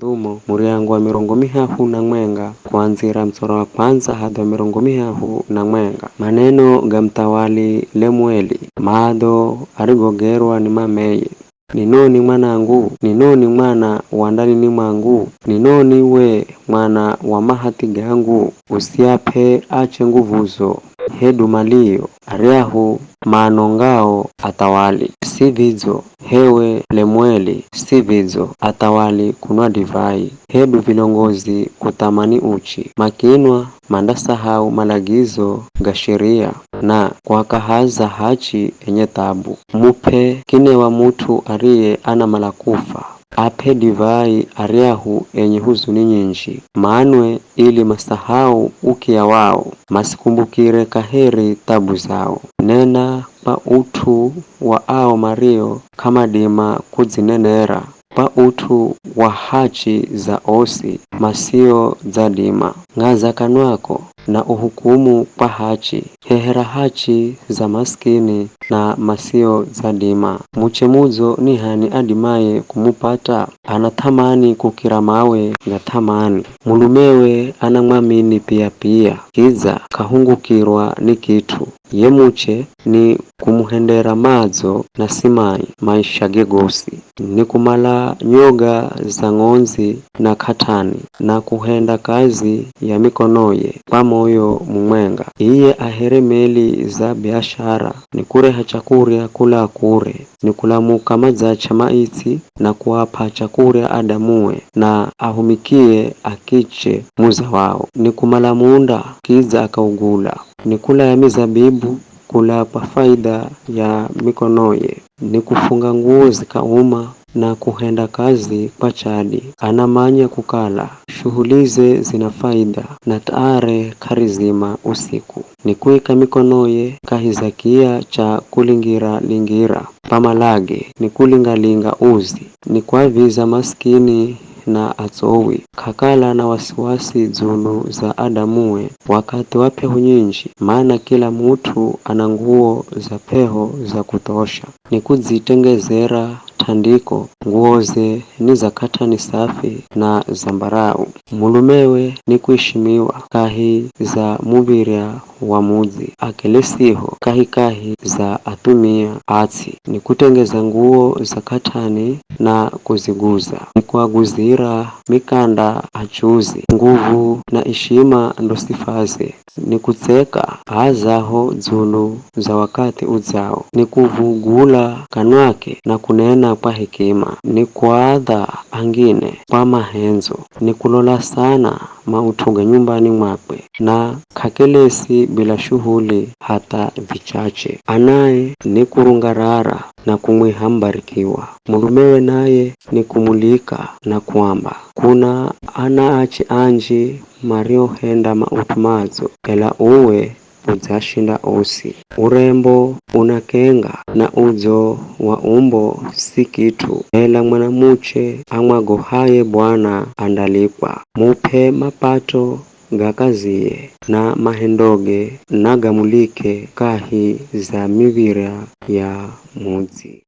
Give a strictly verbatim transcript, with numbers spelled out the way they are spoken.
Ndhumo, muryango wa mirongo mihahu na mwenga, kuandzira mtsoro wa kwandza hatha wa mirongo mihahu na mwenga. Maneno ga muthawali Lemueli, maadho arigogerwa ni mameye. Ni noni mwanangu? Ni noni mwana wa ndanini mwangu? Ni noni we mwana wa mahathi gangu? Usiap'e ache nguvuzo, hedu maliyo, aryahu maanongao athawali. Si vidzo, hewe Lemueli, si vidzo athawali kunwa divai, hedu vilongozi kuthamani uchi. Makinwa mandasahau malagizo ga sheria, na kuakahaza hachi enye thabu. Mup'e kinewa mut'u ariye anamala kufa, ap'e divai aryahu enye huzuni nyinji, manwe ili masahau ukiya wao, masikumbukire kaheri thabu zao. Nena kwa ut'u wa ao mario k'amadima kudzinenera, kwa ut'u wa hachi za osi masiodzadima. Ng'aza kanwako na uhukumu kwa hachi, hehera hachi za masikini na masiodzadima. Muche mudzo ni h'ani adimaye kumupata? Ana th'amani kukira mawe ga th'amani. Mulumewe anamwamini pia-pia, kidza k'ahungukirwa ni kit'u. Ye muche ni kumuhendera madzo na simai maishage gosi. Ni kumala nyoga za ng'ondzi na k'at'ani, na kuhenda kazi ya mikonoye kwa moyo mumwenga. Iye ahere meli za biashara, ni kureha chakurya kula kure, ni kulamuka madzache maitsi, na kuap'a chakurya adamue, na ahumikie akiche muza wao. Ni kumala munda, kidza akaugula, ni kulaya mizabibu, kula kwa faida ya mikonoye, ni kufunga nguwo zikauma, na kuhenda kazi kwa chadi. Anamanya kukala shuhulize zina faida, na tare k'arizima usiku. Ni kuika mikonoye kahi za kiya cha kulingira-lingira pa malage, ni kulinga-linga uzi, ni kuaviza masikini na atsowi. K'akala na wasiwasi dzulu za adamue wakathi wa p'eho nyinji, mana kila mut'u ana nguwo za p'eho za kuthosha. Ni kudzitengezera t'andiko, nguwoze ni za k'at'ani safi na zambarau. Mulumewe ni kuishimiwa kahi za muv̱irya wa mudzi, akelesiho kahikahi za athumia ats'i. Ni kutengeza nguwo za k'at'ani na kuziguza, ni kuaguzira mikanda achuzi. Nguvu na ishima ndo sifaze, ni kutseka aazaho dzulu za wakathi udzao, ni kuvugula kanwake na kunena kwa hekima, ni kuaadha angine kwa mahendzo, ni kulola sana maut'u ga nyumbani mwakwe, na k'akelesi bila shuhuli hatha vichache. Anaye ni kurungarara na kumwiha mubarikiwa. Mulumewe naye ni kumulika na kuamba, kuna anaache anji mariohenda maut'u madzo, ela uwe udzashinda osi. Urembo una kenga, na udzo wa umbo si kit'u, ela mwanamuche amwagohaye Bwana andalipwa. Mup'e mapato ga kaziye, na mahendoge nagamulike kahi za miv̱irya ya mudzi.